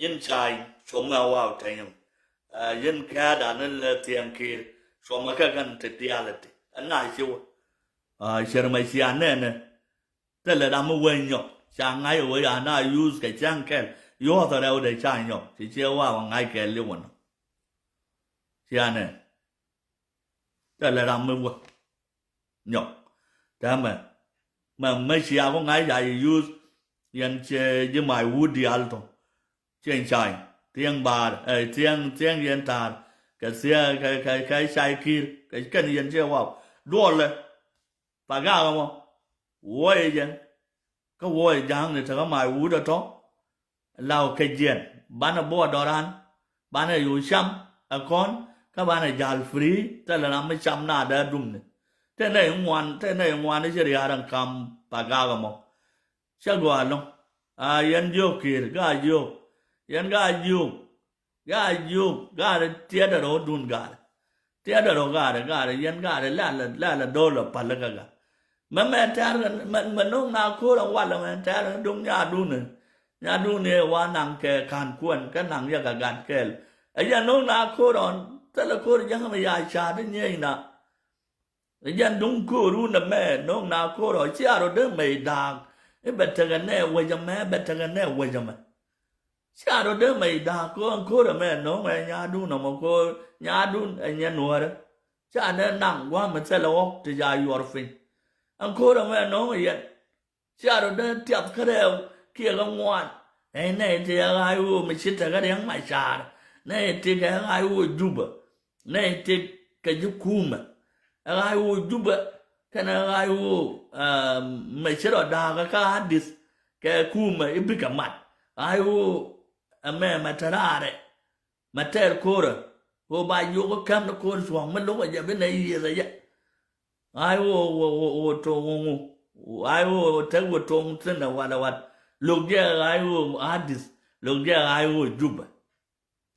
Yin cay cuɔm ŋɛ waw tɛnyɛ ŋɛ. Yin kɛ̈ɛ̈dan i̱ lɛ thiɛŋ ki̱i̱r cuɔm ɛ kɛ kɛn ti diaal iti ɛ na ci wä. Cär mɛ cia nɛnɛ. Thilɛ ram mi wee nyɔk ca ŋa̱c ɛ wee an a yuth kɛ cäŋ kɛl yuɔth ɛ rɛw dee ca nyɔk ci ciɛ waw ɛ ŋa̱c kɛl li wä nɔ. Cia nɛn thilɛ ram mi wee nyɔk. Täämɛ mɛ mɛ cia ku ŋa̱c ca yɛ yuth yɛn ciɛ ji̱ mac wut diaal tɔ. Cieŋ cay thiɛŋ baar ɛ thiɛŋ thiɛŋ yɛn ta̱a̱r kɛ thiɛŋ kɛ kɛ kɛ cay ki̱i̱r kɛ kɛn yɛn ciɛ waw duɔlɛ. Pagakä mɔ wuɔyɛ jɛ kä wuɔyɛ ja̱a̱ŋni tekä mac wut ɛ tɔ. Law kɛ jiɛn banɛ buɔt dɔran banɛ yo̱o̱ cam ɛ kɔn kä banɛ ja̱l free thilɛ ram mi cam na dee dumni. Te nɛy ŋuan te nɛy ŋuan i̱ ci ria̱a̱r ɛn kam pagakä mɔ. Cä gɔaa ɛlɔ̱ŋ a yɛn jiök ki̱i̱r gaa jiök yɛn gaa jiök gaa jiök gaa tiɛt ɛ ro̱o̱dun gaa. Tiɛɛdɛ rɔ gaarɛ, gaarɛ yɛn gaarɛ lɛl, lɛl dɔl ɔ pal kä ga. Mɛ mɛ tɛɛr mɛ, mɛ no̱o̱ŋ na ko̱r ɛ walɛ mɛ tɛɛr duŋ nyadun. Nyadun ɛ wa naŋ kɛ ka̱n kuɛn kä naŋ yɛ kɛ gat kɛɛl. Ɛ yɛn no̱o̱ŋ na ko̱r ɔn thilɛ ko̱r jäŋ mɛ ya ca̱a̱t i̱ nyiey na. Ɛ jɛn duŋ ko̱o̱r wun ɛmɛ no̱o̱ŋ na ko̱o̱r ɔ cia rɔ dee mɛy da̱a̱k. I̱ bɛ tekɛ nɛ wec ɛmɛ, bɛ tekɛ nɛ wec ɛmɛ. Cia rɔ dee mɛy da̱a̱k ko̱o̱r ɛn ko̱o̱r ɛmɛ no̱o̱ŋ ɛ nya̱a̱dun ɔmɔ ko̱o̱r nya̱a̱dun ɛ nyɛ nuɔ̱ɔ̱rɛ. Cia nɛ naŋ gua̱a̱m ɛ thilɛ ɣɔ̱k ti ca yuɔr piny. Ɛn ko̱o̱r ɛmɛ no̱o̱ŋ ɛ yɛn. Cia rɔ dee tiath kä rɛɛw kiɛ kä ŋuan. Nɛy, nɛy ti ɛ ɣa̱c ɣöö mi ci tekɛ Riɛk Macar. Nɛy ti kɛ ɣa̱c ɣöö Jubɛ. Nɛy ti kɛ ji̱ kumɛ. Ɛ ɣa̱c ɣöö Jubɛ kɛnɛ ɣa̱c ɣöö, ah, mi ci rɔ da̱a̱kä kä Adith kɛ kumɛ i̱ bikɛ mat. Ɣa̱c ɣöö ɛmɛ mɛ te raarɛ. Mɛ tɛɛr ko̱rä ɣöö ba jiök kä käm ni ko̱r cuɔ̱ɔ̱ŋ mi lo̱k ɛ jɛ bi nɛ yiëëth ɛ jɛ. Ɣa̱c ɣöö ɣöö ɣöö ɣöö to̱o̱ŋ ɣöö ɣöö ɣa̱c ɣöö tek ɣöö to̱o̱ŋ thi̱n ɛ wal ɛ wat. Lo̱k jɛ ɣa̱c ɣöö Adith lo̱k jɛ ɣa̱c ɣöö Jubɛ.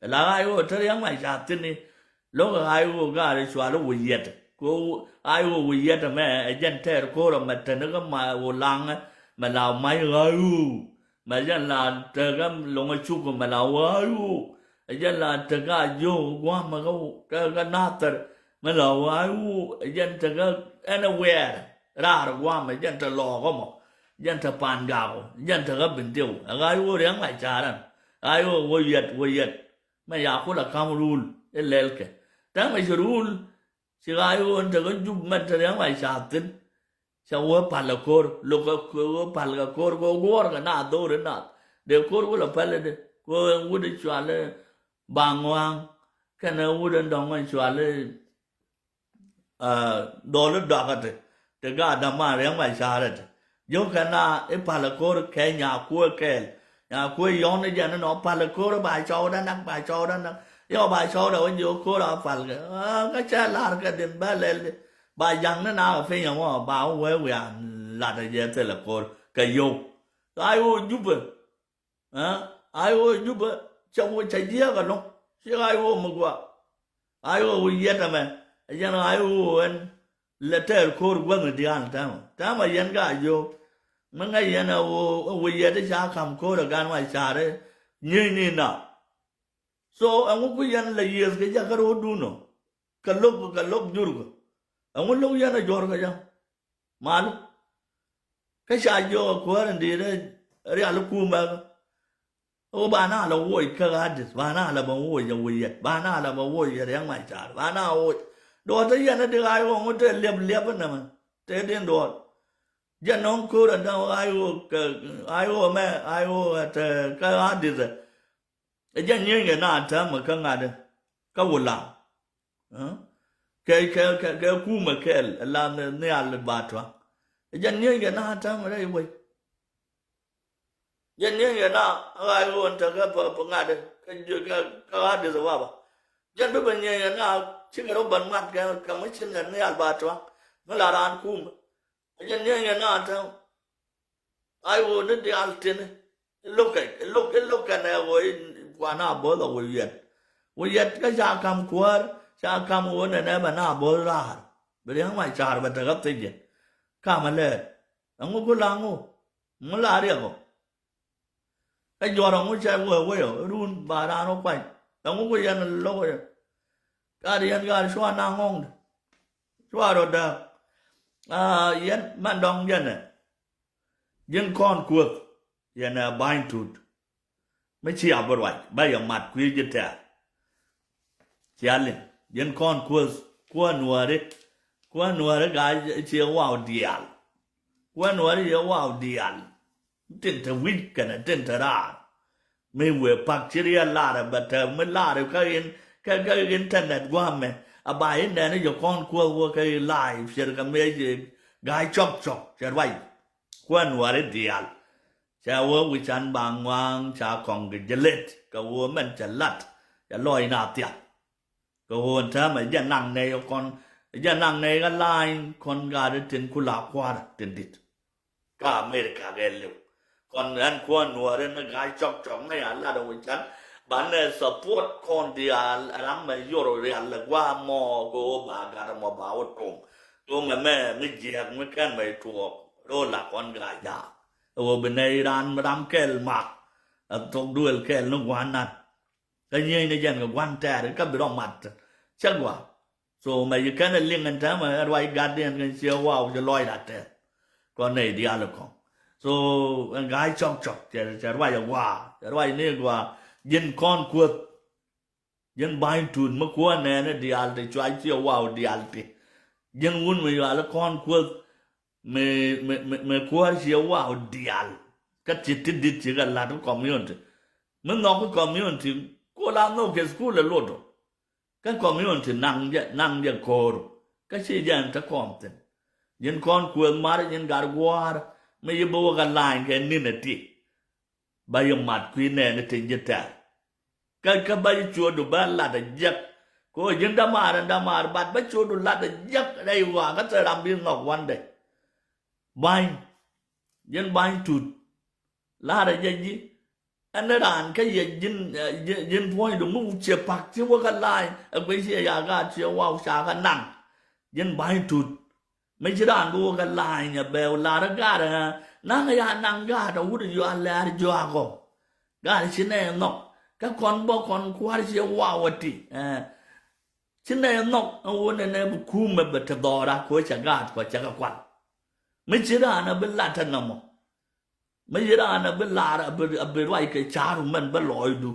Ɛ la ɣa̱c ɣöö te Riɛk Macar thi̱n i̱ lo̱k ɣa̱c ɣöö gaari cual i̱ wä yɛt. Kɛ ɣöö ɣa̱c ɣöö wä yɛt ɛmɛ ɛ jɛn tɛɛr ko̱r ɛmɛ teni kä ma ɣöö laŋɛ mɛ la mac ɣa̱c ɣöö. Mɛ jɛn la tekä loŋ a cuk mɛ la wä ɣa̱c ɣöö. Ɛ jɛn la tekä a jiök gua̱a̱mɛ kä, kä, kä Nathɛr. Mɛ la wä ɣa̱c ɣöö ɛ jɛn tekä anywhere. Raar gua̱a̱mɛ jɛn te lɔɔk ɔmɔ. Jɛn te pan gak ɔ jɛn tekä bin diw ɛ ɣa̱c ɣöö Riɛk Macar ɛn. Ɣa̱c ɣöö wä yɛt wä yɛt. Mɛ ya kulɛ ka̱m rul i̱ lɛlkɛ. Täämɛ ci rul. Ci ɣa̱c ɣöö ɛn tekä Jubɛ mɛn te Riɛk Macar thi̱n. Cɛ wä pal ɛ ko̱r lo̱k ɛ wä pal kɛ ko̱r kɛ guɔ̱ɔ̱r kɛ naath dho̱r in naath. Dee ko̱r kulɛ pal ɛ dee kɛ ɣöö ɛn wut in cual i̱ Baŋ Ŋɔaŋ kɛnɛ wut in dɔ̱ŋ in cual i̱, ah, Dhɔl i̱ Dɔakä ti, ti gaat däman Riɛk Macar ɛ ti. Jiökɛ na i̱ pal ɛ ko̱r kɛ nyakuɛ kɛɛl. Nyakuɛ yɔ̱ŋ ni jɛn inɔ pal ɛ ko̱r ba cɔwdä nak, ba cɔwdä nak. Yɔ ba cɔwdä wä jiök ko̱r a pal kɛ. Ah, kä cɛ lar kɛ din bä lɛl di. Ba jaŋni na kɛ piny ɛmɔ ba wee wiaa lat ɛ jɛ thilɛ ko̱r kɛ yio̱w. Ɣa̱c ɣöö Jubɛ. Aa, ɣa̱c ɣöö Jubɛ cɛ wä cɛ jiääk ɛlɔ̱ŋ. Ci ɣa̱c ɣöö mi gɔaa. Ɣa̱c ɣöö wä yɛt ɛmɛ. Ɛ jɛn ɣa̱c ɣöö ɛn lɛ tɛɛr ko̱r guäthni diaal täämɛ. Täämɛ yɛn ka jiök. Mi ŋäc yɛn ɛ ɣöö wä yɛt i̱ ca ka̱m ko̱r ɛ gan wa ca̱r i̱ nyieyni na. So ɛŋu ku yɛn lɛ yiëëth kɛ jɛ kä ro̱o̱dun ɔ. Kɛ lo̱k, kɛ lo̱k jurkɛ. Ɛŋu lo̱k yɛn ɛ juɔ̱r kɛ jɛ. Mal. Kä ca jiök ɛ kuäär in di̱i̱t ɛ rial i̱ kumɛ. Ɣöö ba na lɛ woc kä Adith, ba na lɛ bä woc ɛ wä yɛt, ba na lɛ bä woc ɛ Riɛk Macar, ba na woc. Duɔ̱ɔ̱r te yɛn i̱ di ɣa̱c ɣöö ŋut te liɛp liɛp inɛmɛ. Te din duɔ̱ɔ̱r. Jɛ nɔŋ ko̱r ɛn da̱ŋ ɣa̱c ɣöö kɛ, ɣa̱c ɣöö mɛ, ɣa̱c ɣöö ɛ te kä Adith ɛ. Ɛ jɛn nyieny kɛ na täämɛ kä ŋa̱t ɛ kä wä laŋ. Ɛ? Kɛ, kɛ, kɛ, kɛ kumɛ kɛɛl ɛ la nhial ba tuaŋ. Ɛ jɛn nyieny kɛ na täämɛ rɛy wec. Jɛn nyieny kɛ na ɣa̱c ɣöö ɛn te kä pä, pä ŋa̱t ɛ kä, kä, kä Adith Ababa. Jɛn bi bɛ nyieny kɛ na cikɛ rɔ bän mat kɛ, kɛ mi cin kɛ nhial ba tuaŋ. Mi la raan kumɛ. Ɛ jɛn nyieny kɛ na täämɛ. Ɣa̱c ɣöö ni diaal tini. I̱ lo̱k kɛ, i̱ lo̱k, i̱ lo̱k kɛn ɛ ɣöö i̱ kuan a bo̱th ɛ wä yɛt. Wä yɛt kä ca ka̱m kuäär, ca ka̱m ɣöö nɛnɛ bɛ na bo̱th raar. Bi Riɛk Macar bɛ tekä thiec jɛ. Kamɛ lɛɛt. Ɛŋu ku la ŋu? Ŋu la riɛk ɔ? Kä juɔr ɛŋu cɛ wee wee ɔ? Run ba raan wä kuany. Ɛŋu ku yɛn lo̱k ɔ yɛ? Gat yɛn gat cua na ŋɔ̱ŋdɛ. Cua rɔ dääk. Aa, yɛn mɛn dɔ̱ŋ yɛn ɛ. Ji̱n kɔn kuäth yɛn ɛ ba̱ny tut. Mi cia bi ruac ba yɛ mat kui̱ ji̱ tɛ̈r. Cia liŋ ji̱n kɔn kuäth kuäär nuääri. Kuäär nuääri gaa cie waw diaal. Kuäär nuääri cie waw diaal. Tin te wi̱c kɛnɛ tin te raar. Mi wëë pak ci riɛl lar ɛ bɛ tɛm mi lar ɛ kä in kä kä internet gua̱a̱mɛ. A ba in nɛn i̱ jɛ kɔn kuäth wä kä in live ciɛr kɛ mëë jɛ ga̱a̱c cɔk cɔk cɛ ruac. Kuäär nuääri diaal. Cɛ wä wi̱can ba ŋua̱a̱ŋ ca kɔŋ kɛ jɛ let kɛ wä mɛn cɛ lat. Cɛ lɔc na thiath. Kɛ ɣöö ɛn täämɛ jɛ naŋ nɛy kɔn, jɛ naŋ nɛy kä la̱a̱ny kɔn gaat tin ku la kua̱r tin di̱t. Kä America kɛ liw. Kɔn ɛn kuäär nuääri ni ga̱a̱c cɔk cɔk ni a lat ɛ wi̱can. Banɛ support kɔn diaal ram mɛ yor rial lɛ gua mɔ ko ba gat mɔ ba wä tum. Ko mɛ mɛ mi jiɛk mi kɛn mɛ tuɔk ro la kɔn ga ja. Ɛ wä bi nɛ ran ram kɛl mak. A thok duel kɛl ni guan nat. Kä nyieny ni jɛn kɛ guan tɛɛr kä bi rɔ mat. Cɛ gua. So mɛ yi kɛn ɛ liŋ ɛn täämɛ ɛ ruac gatdiɛn kɛn ciɛ waw ci lɔc rat tɛth. Kɔn nɛy diaal kɔŋ. So ɛn ga̱a̱c cɔk cɔk cɛ cɛ ruac ɛ gua̱a̱ cɛ ruac ni gua̱a̱. Ji̱n kɔn kuäth. Ji̱n ba̱ny tut mi kuäär nɛɛni diaal ti cuac ciɛ waw diaal ti. Ji̱n wun mi yual kɔn kuäth. Mi mi mi mi kuäär ciɛ waw diaal. Kä ti ti dit ci kɛ lat community. Mi nhɔk community. Ku la nhɔk kɛ school ɛ lot. Kä community naŋ jɛ naŋ jɛ ko̱o̱r. Kä ci jɛ ɛn te kɔn thi̱n. Ji̱n kɔn kuëth mar ji̱n gat gua̱a̱r mi yi bi wä kɛ la̱a̱ny kɛ ni̱n ɛ ti. Ba yi mat kui̱ nɛɛni tin ji̱ tɛr. Kä kä ba yi cuɔdu ba lat ɛ jiäk. Kɛ ɣöö ji̱n dämaar ɛn dämaar bat ba cuɔdu lat ɛ jiäk rɛy ɣɔaa kä thil ram bi nhɔk one day. Ba̱ny. Ji̱n ba̱ny tut. La̱rä jɛ ji̱. Ɛn ni raan kä yɛ ji̱n, eh, ji̱n, ji̱n puɔ̱nydu mi wut ciɛ pak ci wä kä la̱a̱ny ɛ guic ciɛ ya gaat ciɛ waw ca kä naŋ. Ji̱n ba̱ny tut. Mi ci raan bi wä kä la̱a̱ny ɛ bɛ wä la̱rä gaat ɛ naŋ ya naŋ gaat ɛ wut ɛ yua lɛɛr juaak ɔ. Gaat ci nɛ nhɔk kä kɔn bä kɔn kua̱r ciɛ waw ɛ ti. Eh. Ci nɛ nhɔk ɛ wä nɛ nɛ bi kuumɛ bɛ te dhɔra kɛ wä cɛ gaat kɔ cɛ kɛ kual. Mi ci raan ɛ bi lat ɛ nɔmɔ. Mi ci raan ɛ bi lar ɛ bi, ɛ bi ruac kɛ ca̱r wumɛn bä lɔɔcdu.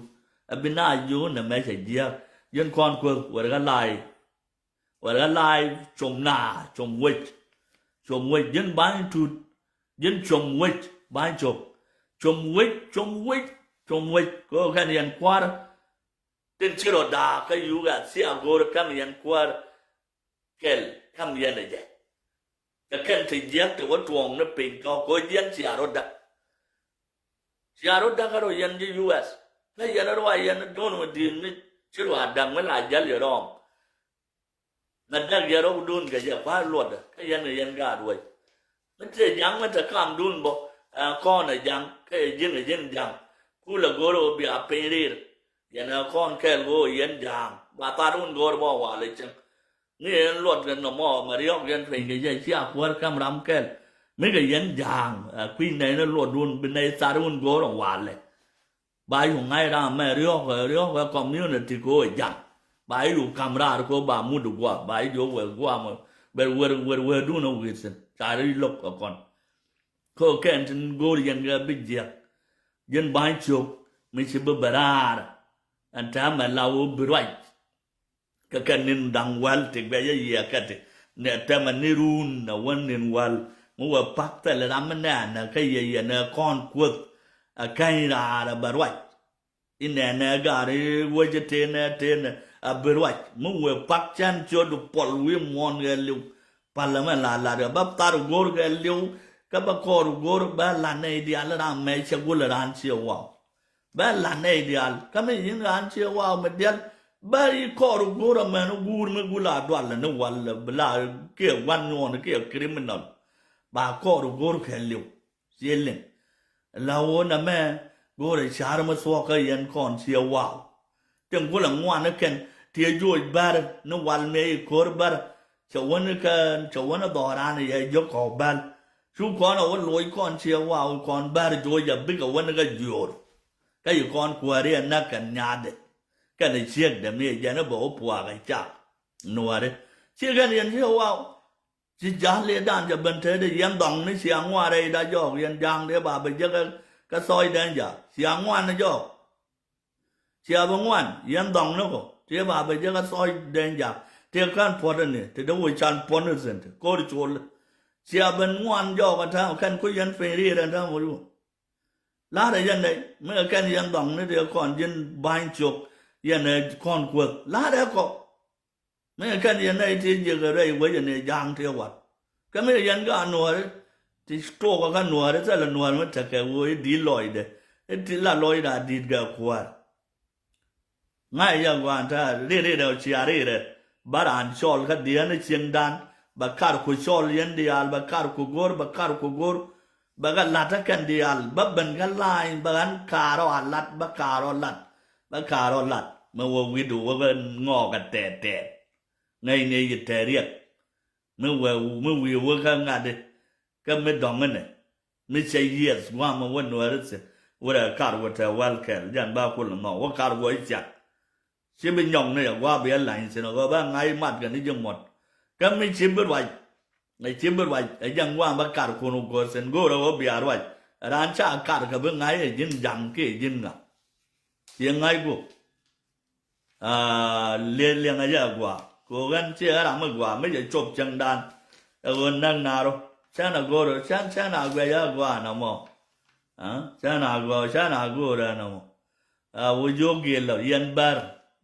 Ɛ bi na jiö nɛ mɛ cɛ jiääk. Yɛn kɔn kuäth wɛr ɣä la̱a̱c. Wɛr ɣä la̱a̱c com naar, com wec. Com wec, ji̱n ba̱ny tut. Ji̱n com wec, ba̱ny cop. Com wec, com wec, com wec. Kɛ ɣöö kɛn yɛn kua̱r. Tin ci rɔ da̱a̱k kä yuk a thia go̱o̱r käm yɛn kuäär kɛl käm yɛn ɛ jɛ. Kɛ kɛn ti jiäk ti wä tuɔɔŋ ni piny kɔk kɛ ɣöö jiɛn cia rɔ da̱k. Cia rɔ da̱k kä rɔ yɛn ji̱ U S. Kä yɛn rɔ a yɛn do̱n wä di̱i̱t mi ci rɔ a da̱k mi la jäl yɛ rɔɔm. Na däk yɛ rɔ̱kdun kɛ jɛ kua̱r luɔtdä kä yɛn kɛ yɛn gaat wec. Mi tëë ja̱ŋ mi te kamdun bä, ɛ, kɔn ɛ ja̱ŋ kä yɛ ji̱n kɛ ji̱n ja̱ŋ. Kulɛ go̱r ɣöö bia piny rir. Yɛn ɛ kɔn kɛɛl ɣöö yɛn ja̱a̱ŋ ba tharun go̱r bä walɛ cäŋ. Mi yɛn luɔt kɛ nɔmɔ mɛ riɔ̱k yɛn piny kɛ jɛ cia kuäär käm ram kɛl. Mi kɛ yɛn ja̱a̱ŋ, ɛ, kui̱ nɛy ni luɔtdun bi nɛy tharun go̱r ɛ walɛ. Ba yuk ŋa̱c ram mɛ riɔ̱k, riɔ̱k ɛ community kɛ ɣöö ja̱ŋ. Ba yuk ka̱m raar kɛ ɣöö ba mut gua̱a̱th, ba yuk wek gua̱a̱th mɔ. Ber wer, wer, werdun ɛ wi̱i̱ thi̱n. Ca ri lo̱k ɛ kɔn. Kɛ ɣöö kɛn tin go̱o̱r yɛn kɛ bi jiɛk. Yɛn ba̱ny ciök mi ci bi bɛ raar. Ɛn täämɛ la ɣöö bi ruac. Kɛ kɛ ni̱n da̱ŋ wäl ti guiɛc yɛ yiëë kɛ ti. Ni tɛmɛ ni run ɛ wä ni̱n wäl. Mi wee pak thil ram mi nɛɛnɛ kä yɛ yɛn ɛ kɔn kuäth. Ɛ käny raar ɛ bɛ ruac. Inɛnɛ gaari wecɛ tenɛ tenɛ a bi ruac. Mi wee pak cɛn ciötdu puɔl wi̱i̱ muɔ̱ɔ̱n kɛ li̱w. Palä mɛ la lat kɛ bä thar go̱o̱r kɛ li̱w. Kä bä kɔɔr go̱o̱r bä la nɛy diaal ram mɛ cɛ gul raan ciɛ waw. Bä la nɛy diaal kä mi yi̱n raan ciɛ waw mɛ diaal. Bä i̱ kɔɔr go̱o̱r amɛn guur mi gul a dual ni wal bi la kiɛ gua̱n nyuɔ̱ɔ̱n kiɛ criminal. Ba kɔɔr go̱o̱r kɛ li̱w. Ciɛ liŋ. La wä nɛmɛ go̱o̱rɛ ca̱r mi thuɔ̱kä yɛn kɔn ciɛ waw. Tin kulɛ ŋuan ni kɛn tiɛ joc bär ni wal miɛ i̱ ko̱r bär. Cɛ wä ni kɛ cɛ wä ni dhɔran yɛ jiök kɔw bäl. Cu kɔn a wä loc kɔn ciɛ waw kɔn bär joc a bikɛ wä ni kɛ jiöör. Kä yi kɔn kuääri ɛ näk kɛn nyaatdɛ. Kɛn ɛ ciekdɛ miɛ jɛn ɛ bɛ wä puaak ɛ cak. Nuääri ci kɛn yɛn ciɛ waw. Ci ja̱l i̱ dan cɛ ben tëëdɛ yɛn dhɔŋni cia ŋuan rɛyda jɔɔk yɛn ja̱a̱ŋ dee ba bɛ jek kä thɔɔcdɛn ja̱a̱k cia ŋuan ni jɔɔk. Cia bi ŋuan yɛn dhɔŋni kɔ tëë ba bɛ jek kä thɔɔcdɛn ja̱a̱k tëë kän puɔ̱tdɛ ni te dee wä can puɔ̱t ni thi̱n te ko̱r col. Cia ben ŋuan jɔɔk ɛ tääm kɛn ku yɛn piny riet ɛn tääm wä yuɔ. La̱rä yɛn nɛy mi kɛ kɛn yɛn dhɔŋni dee kɔn ji̱n ba̱ny ciök yɛn ɛ kɔn kuäth la̱rä kɔ. Mi kɛn yɛn nɛy ti jiäk rɛy wec ɛn ɛ ja̱a̱ŋ ti wal. Kä mi yɛn kä nuääri ti tuɔɔkä kä nuääri thilɛ nuäär mi tekɛ wee i̱ di̱t lɔcdɛ. I̱ ti la lɔcdɛ a di̱t kɛ kuäär. Ŋa̱c yɛ gua̱a̱n ta̱a̱ ri ri rɛ cia ri rɛ. Bä raan cɔl kä diɛn i̱ cieŋdan. Bɛ kar ku cɔl yɛn diaal bɛ kar ku go̱r bɛ kar ku go̱r. Bɛ kɛ la̱t ɛ kɛn diaal bä ben kä la̱a̱ny bä ɣän kaarɔ a la̱t bä kaarɔ la̱t. bä ka̱r ɔ lat mi wä wi̱du wä bä ŋɔɔk a tɛɛt tɛɛt. Ŋäcni yɛ tɛɛt riɛk mi wä mi wi̱i̱ wä kä ŋa̱t i̱ kä mi dɔ̱ŋ inɛ mi cɛ yiɛth gua̱a̱m mi wä nuääri thi̱n. Wä rɛ kar wä tɛɛ wäl kɛl jɛn bä kul nɔ wä kar wä i̱ ciak. Ci bi nyɔk ni a gua̱a̱ bi a lany thi̱n a ɣöö bä ŋa̱c mat kɛ ni ji̱ muɔ̱t. Kä mi ci bi ruac, ɛ ci bi ruac ɛ jɛn gua̱a̱ bä kar kun wä go̱o̱r thi̱n go̱o̱r a ɣöö bia ruac. Raan ca kar kɛ bi ŋa̱c ɛ ji̱n ja̱ŋ kiɛ ji̱n ŋa. Ci ŋa̱c guɔ̱p. Aa, liɛl liɛŋ a jɛ a gua̱a̱ kɛ ɣöö ɣän ci ɛ ram mi gua̱a̱ mi jɛ cop cäŋdan. Ɛ ɣöö näk naar ɔ cän a go̱o̱r ɔ cän cän a guɛc a gua̱a̱ nɔmɔ. Aa, cän a go̱o̱r cän a go̱o̱r ɛ nɔmɔ. A wä jiök gi̱i̱l lɔ yɛn bär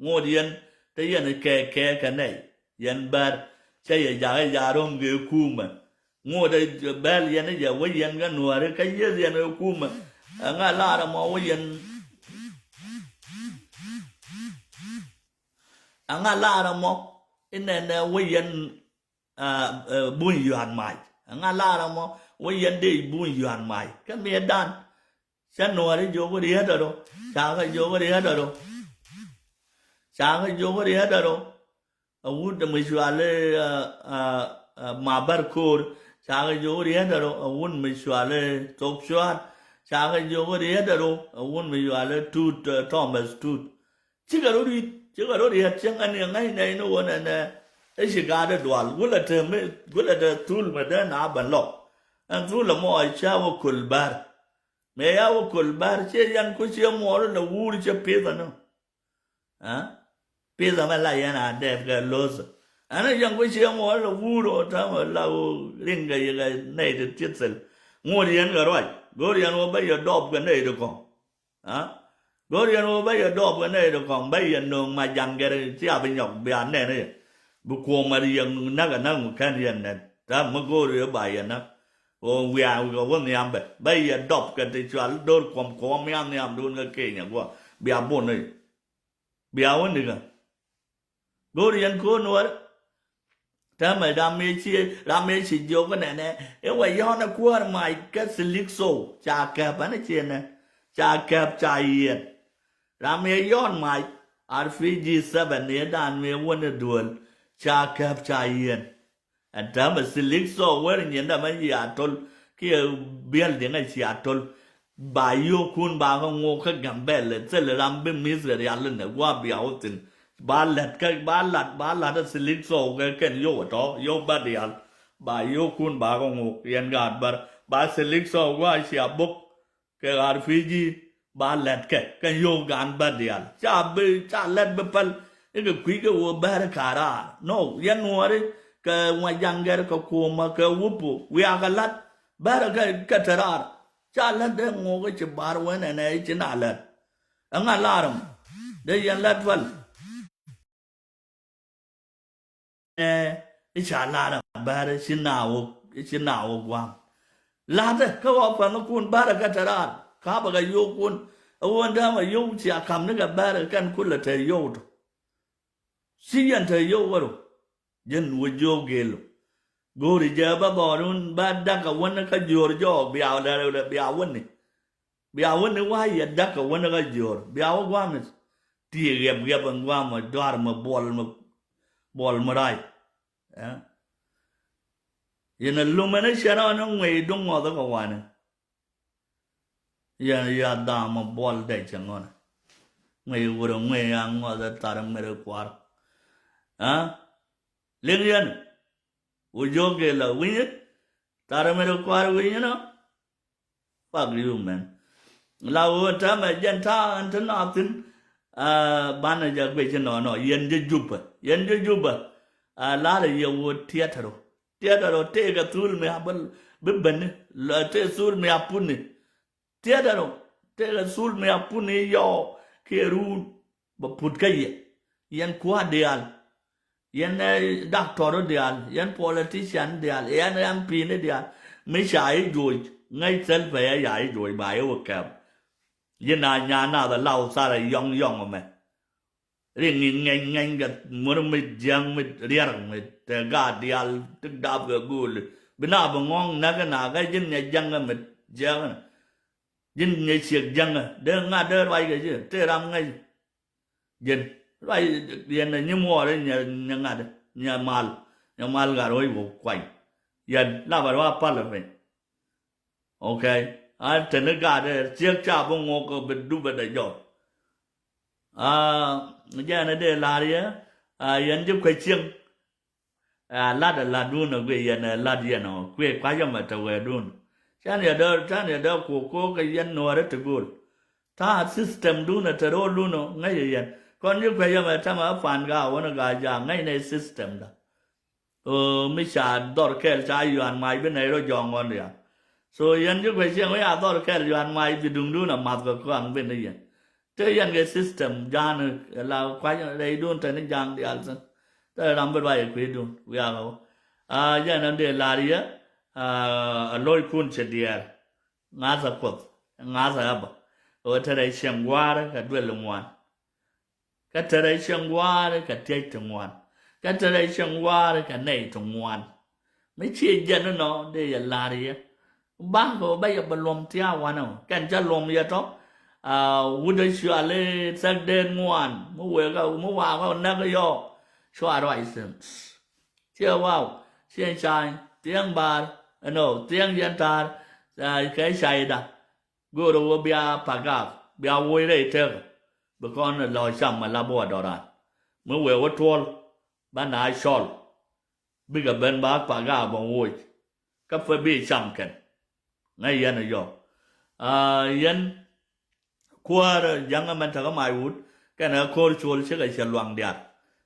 ŋot yɛn te yɛn kɛ kɛ kɛ nɛy yɛn bär. Cä yɛ jakä ja̱ ro̱m kɛ kumɛ ŋot ɛ bɛl yɛn jɛ wä yɛn kä nuääri kä yieth yɛn kɛ kumɛ. Ɛŋa lar ɛmɔ wä yɛn ɛŋa lar ɛmɔ inɛnɛ wä yɛn. Buny yua̱a̱n mac ɛŋa lar ɛmɔ wä yɛn dee buny yua̱a̱n mac kä miɛtdan. Cä nuɔɔri jiök riet aro. Cakä jiök riet aro. Cakä jiök riet aro. A wut mi cuali ma bär ko̱o̱r. Cakä jiök riet aro a wut mi cuali thok cua̱a̱r. Cakä jiök riet aro a wut mi cuali tut thomas tut. Cikɛ rɔ ri̱t cikɛ rɔ ri̱t cieŋ ɛn iɛ ŋäc nɛy ni wä nɛnɛ. I̱ ci gaat i̱ dual gulɛ te mi gulɛ te thul mi dee na ben lɔk. Ɛn thul ɛmɔ ɛ ca wä köl bär. Mëë ya wä köl bär ciɛ yɛn ku ciɛ muɔɔr lɛ wuur ciɛ pith ɛnɔ. Pith ɛmɛ la yɛn a dɛɛp kɛ lo̱th. Ɛn yɛn ku ciɛ muɔɔr lɛ wuur ɔ täämɛ la wä riŋ kɛ yɛ kɛ nɛy ti ti̱th thil. Ŋuɔ̱t yɛn kɛ ruac go̱o̱r yɛn wä bä yɛ dɔɔp kɛ nɛy ti kɔ̱ŋ. Go̱r yɛn ɣöö bä yɛ dɔɔp kɛ nɛy ti kɔŋ bä yɛ nööŋ ma jaŋ gɛr ti a bi nyɔk bia nɛn yɛ. Bi kuɔm a ri yɛ näk a näk mi kɛn yɛ nɛn täämɛ mi go̱o̱r yɛ ba yɛ näk. Ɣöö wiaa wi̱i̱ kɛ wä nhiam bɛ bä yɛ dɔp kɛ ti cual do̱r kuɔm kuɔm nhiam nhiam duun kä Kenya guɔ bia bun ni. Bia wä nikä. Go̱o̱r yɛn ko̱o̱n wär. Täämɛ ram mëë ci ram mëë ci jiök nɛnɛ i̱ wä yɔ̱ɔ̱n ɛ kuäär mac kä thilik thou ca kɛp ɛn ciënɛ ca kɛp ca yiɛn. Ram mëë yɔ̱ɔ̱n mac R P G seven i̱ dan mëë wän i̱ duel ca kɛp ca yiɛn. Ɛn täämɛ thilik thou wär nyin dämɛ yi a tol kiɛ building ɛ ci a tol. Ba yio̱o̱kun ba kä ŋo̱o̱k kä Gambɛl thil ram bi mith kɛ rial inɛ gua̱a̱ bia wä thi̱n. Ba lät kä ba lat ba lat a thilik thou kɛ kɛn yio̱w a tɔ̱ yio̱w bä diaal. Ba yio̱o̱kun ba kä ŋo̱o̱k yɛn gaat bär ba thilik thou gua̱a̱ cia bok kɛ ɣaar pi̱i̱ci. Ba lät kɛ kɛn yio̱w gaan bä diaal ca bi ca lät bi päl. Ikɛ kui̱ kɛ wä bäär ka̱raar no yɛn nuɔɔri kɛ ŋuac jaŋ gɛr kɛ kuɔmä kɛ wupu wiakɛ la̱t. Bärä kɛ kɛ te raar ca lät dee ŋo̱o̱k ci bar wen ɛn ɛ ci na lät. Ɛŋa lar ɛmɔ dee yɛn lät päl. Ɛ i̱ ca lar ɛmɔ bärä ci na wä ci na wä gua̱a̱m. La̱tɛ kä ɣɔw pänh kun bärä kɛ te raar ka̱pɛ kɛ yio̱w kun. Ɛ wen dämɛ yio̱w cia ka̱m ni kɛ bärä kɛn kulɛ te yio̱w tɔ. Ci yɛn te yio̱w wä ro. Jɛn wä jiök gël ɔ. Go̱o̱ri jɛ bä dhɔɔri wun bä dakä wän kä jiöör jɔɔk bia lɛ bia wäni. Bia wäni wa yɛ dakä wän kä jiöör bia wä gua̱a̱mi. Ti ɣɛp ɣɛp ɛn gua̱a̱mä dɔaar mä buɔl mä buɔl mä rac. Yɛn a lum ɛn a cɛn ɔn ŋuɛy duŋ ŋɔth kä wani. Yɛn ya dham a buɔl dɛc cɛ ŋɔn. Ŋuɛy wurɛ ŋuɛy a ŋɔth a thar ŋuɛr a kuar. Liŋ yɛn. Wä jiök gel a wi̱nyɛ. Thar ŋuɛr a kuar wi̱nyɛ nɔ. Fuck you man. La wä täämɛ jɛn ta̱a̱ ɛn ti naath thi̱n. Banɛ jɛ guic inɔnɔ yɛn jɛ Jubä yɛn jɛ Jubä. Lar ɛ yɛ wä tiɛt rɔ. Tiɛt rɔ tëëkɛ thul mi a bi beni. Tëë thul mi a puni. Tiɛt rɔ tëëkɛ thul mi a puni yɔɔ kiɛ ruun. Bɛ put kä yɛ yɛn kua̱r diaal. Yɛn ɛ doctor diaal yɛn politician diaal yɛn M P ni diaal. Mi ca i̱ juɔc ŋäc thil pɛyɛ ca i̱ juɔc ba i̱ wä kɛp. Yɛn a nyan nath a law thar a yɔŋ yɔŋ mɛ. Ri ŋi̱n ŋɛny ŋɛny kɛ mur mi jiäŋ mi riɛr mi te gaat diaal ti dap kɛ go̱o̱li. Bi na bi ŋɔ̱ŋ näk na kɛ ji̱n ŋɛc jäŋ mi jiäŋ. Ji̱n ŋɛc ciek jäŋ dee ŋa̱t dee ruac kɛ ji̱ tëë ram ŋäc. Ji̱n ruac yɛn ɛ nyimuɔɔr i̱ nyɛ, nyɛ ŋa̱t, nyɛ mal, nyɛ mal gat ruɔ̱c wä kuany. Yɛn lapɛ ruac pal ɛ piny. Ok. A teni gat ɛ ciek ca bi ŋuɔk bi dup ɛ dɛ jɔk. A jɛn ɛ dee la̱r yɛ, a yɛn ji̱ kuec cieŋ. A lat ɛ latdun ɛ guic yɛn ɛ lat yɛn ɔ kuëë kua̱c ɛmɛ te wɛɛdun. Can yɛ dee, can yɛ dee kuɔk ko̱o̱k kɛ yɛn nuɔ̱ɔ̱rä ti go̱o̱l. Ta̱a̱ system dun ɛ te ro̱o̱l dun ɔ ŋäc yɛ yɛn. Kɔn ji̱ kuec ɛmɛ tämɛ ɛ pan gaa wänä gaa jaak ŋäc nɛ system da. Ɣöö mi ca dhɔr kɛl ca yuan mac bi nɛy rɔ jɔɔŋ ɣɔn diaal. So yɛn ji̱ kuec cieŋ wi̱i̱ a dhɔr kɛl yuan mac bi duŋdun a math kɛ kɔaŋ bi ni yɛn. Te yɛn kɛ system ja̱a̱n la kua̱c rɛydun te ni ja̱a̱ŋ diaal thi̱n. Te ram bi ruac ɛ kui̱dun wiak ɛ wä. A jɛn ɛn dee la̱r yɛ a lo̱ckun cɛ diɛɛr. Ŋa̱th ɛ kuoth ŋa̱th ɛ ɣä bä. Ɣöö te rɛy cieŋ gua̱a̱r kɛ duel ŋuan. Kä te rɛy cieŋ gua̱a̱r kɛ tiec ti ŋuan. Kä te rɛy cieŋ gua̱a̱r kɛ nɛy ti ŋuan. Mi ciɛ jɛn inɔ dee yɛ la̱r yɛ. Ba̱a̱k ɣöö bä yɛ bɛ luɔm thia̱a̱ wanɛ ɣöö kɛn cä luɔm yɛ tɔ. A wut ɛ cuali thäk dee ŋuan mi wëë kä mi waak kä näk yɔ. Cua ruac thi̱n. Ciɛ waw ciɛ cay thiäŋ baar ɛnɔ thiäŋ yɛn ta̱a̱r. Kɛ cayda. Go̱o̱rä wä bia pagak bia woc rɛy tek. Bi kɔn lɔ cam mi la buɔ dɔran mi wee wä tuɔl. Ba na cɔl bikɛ ben ba pagak bä woc. Kä pä bi cam kɛn ŋäc yɛn yɔ. Yɛn kuäär ja̱ŋ ɛmɛn tekä mac wut kɛn ɛ ko̱r col cikɛ cɛ luaŋ diaal.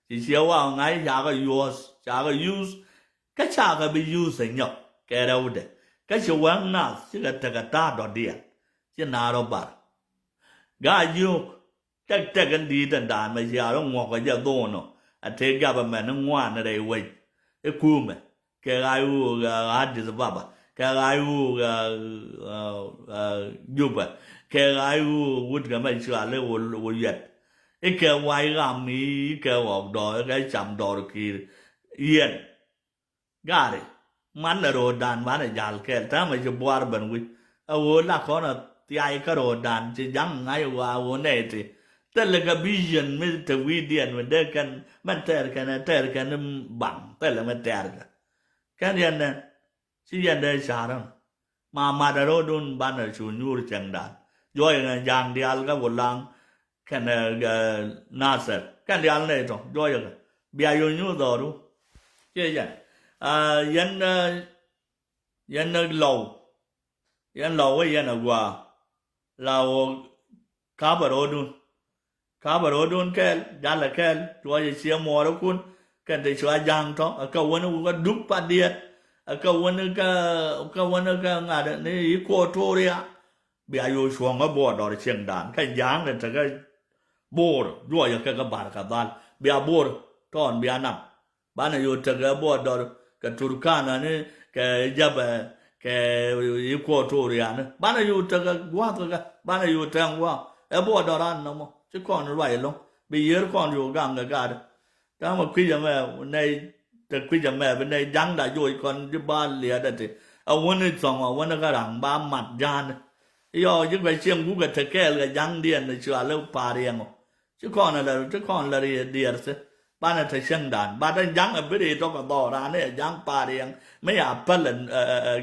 Ci ciɛ wa ŋa̱c cakɛ yuɔ̱ɔ̱th cakɛ yuth. Kä cakɛ bi yuth ɛ nyɔk kɛ rɛwdɛ. Kä ci wäŋ nath cikɛ tekɛ ta̱a̱ dɔ̱diɛn ci naar ɔ bar. Gaa yio̱o̱k tɛk tɛk in di̱i̱t in da̱a̱n mɛ cia rɔ ŋuɔ̱k ɛ jɛ dho̱o̱n ɔ. A tëë gap ɛmɛn in ŋuan rɛy wec i̱ kuumɛ kɛ ɣaac ɣöö ɣä Addis Ababa kɛ ɣaac ɣöö ɣä Juba kɛ ɣaac ɣöö wut kɛ mɛ cual i̱ wä yuɛt. I̱ kɛ wac ɣam i̱ kɛ ɣɔk dɔɔr i̱ kɛ cam dɔɔr ki̱i̱r. Yɛn gari man ɛ ro̱o̱dan man ɛ ja̱l kɛɛl täämɛ ci buar ben wi̱c. Ɛ ɣöö la kɔn ɛ thiac kä ro̱o̱dan ci ja̱ŋ ŋa̱c ɛ ɣöö a ɣöö nɛy ti thilɛ kɛ vision mi te wi̱i̱diɛn mi dee kɛn mɛn tɛɛr kɛn ɛ tɛɛr kɛn baŋ thilɛ mi tɛɛr kɛ. Kɛn yɛn nɛ ci yɛn dee ca̱r ɛn ma mat ɛ ro̱o̱dun banɛ cu nyuur cɛŋdan. Juɔyɛ ŋɛ ja̱a̱ŋ diaal kä Wulaŋ kɛnɛ Nathɛr kɛn diaal nɛy tɔ juɔyɛ kɛ bia yɔ nyuur dhɔru. Ciɛ yɛn yɛn yɛn lɔw yɛn lɔw wä yɛn ɛ gua̱a̱ la wä ka̱pɛ ro̱o̱dun. Ka̱pɛ ro̱o̱dun kɛɛl jalɛ kɛɛl cuɔyɛ ciɛ muɔɔrikun. Kɛn te cua ja̱a̱ŋ tɔ ɛ kɛ wäni wä kä dup pa diɛt ɛ kɛ wäni kä kä wäni kä ŋa̱t ni Equatoria. Bia yo̱o̱ cuɔ̱ŋ kä buɔɔr dɔr cieŋdan kä ja̱a̱ŋ ni tekä buɔɔr juɔyɛ kɛ kä bar kä dhal bia buɔɔr tɔɔn bia nam. Banɛ yo̱o̱ tekɛ buɔɔr dɔr kɛ Turkana ni kɛ Jabɛ kɛ Equatoria ni banɛ yo̱o̱ tekɛ gua̱a̱th kɛ banɛ yo̱o̱ tɛŋ gua̱a̱th ɛ buɔɔr dɔr an nɔmɔ ci kɔn ruac ɛlɔ̱ŋ bi yiër kɔn yo̱o̱ gaŋ kɛ gaat. Täämɛ kui̱c ɛmɛ nɛy te kui̱c ɛmɛ bi nɛy ja̱ŋda joc kɔn ji̱ ba liɛɛt ɛ ti. Ɛ wäni thɔŋ ɛ wäni kä raŋ ba mat ja̱a̱ni. Yɔ ji̱ guɛ cieŋ gukɛ te kɛɛl kɛ ja̱ŋdiɛn ni cuali pa̱a̱r yɛŋɔ. Ci kɔn ɛ lɛ ci kɔn lɛ riɛ diɛɛr thi. Banɛ te cieŋdan ba te ja̱ŋ ɛ bi ri tɔk ɛ dhɔɔr raan ni ɛ ja̱ŋ pa̱a̱r yɛŋ mi ya päl ɛ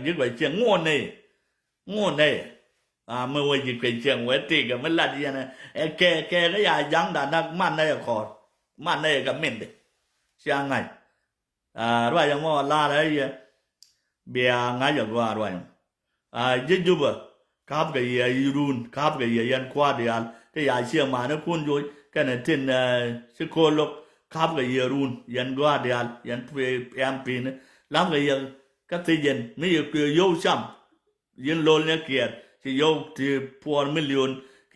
ji̱ guɛ cieŋ ŋuɔ nɛy. Ŋuɔ nɛy. A mi wä ji̱ kuec cieŋ wee tik ɛ mi lat yɛn ɛ kɛ kɛ kä ya ja̱ŋda nak man nɛy ɛ kɔɔr. Man nɛy ɛ kɛ mindi. Cia ŋa̱c. A ruac ɛmɔ lar ɛ yɛ bia ŋa̱c ɛ gɔaa ruac ɛmɔ. A ji̱ Jubä ka̱pkɛ yɛ run ka̱pkɛ yɛ yɛn kua̱r diaal ti ya ciɛ manikun joc kɛnɛ tin ci ko̱o̱l lo̱k. Ka̱pkɛ yɛ run yɛn gɔaa diaal yɛn piɛm pi̱i̱ni la̱mkɛ yɛ kä thiec yɛn mi yɛ kuëë yio̱w cam. Yin lol ni kiɛɛr ci yio̱w ti puɔr milion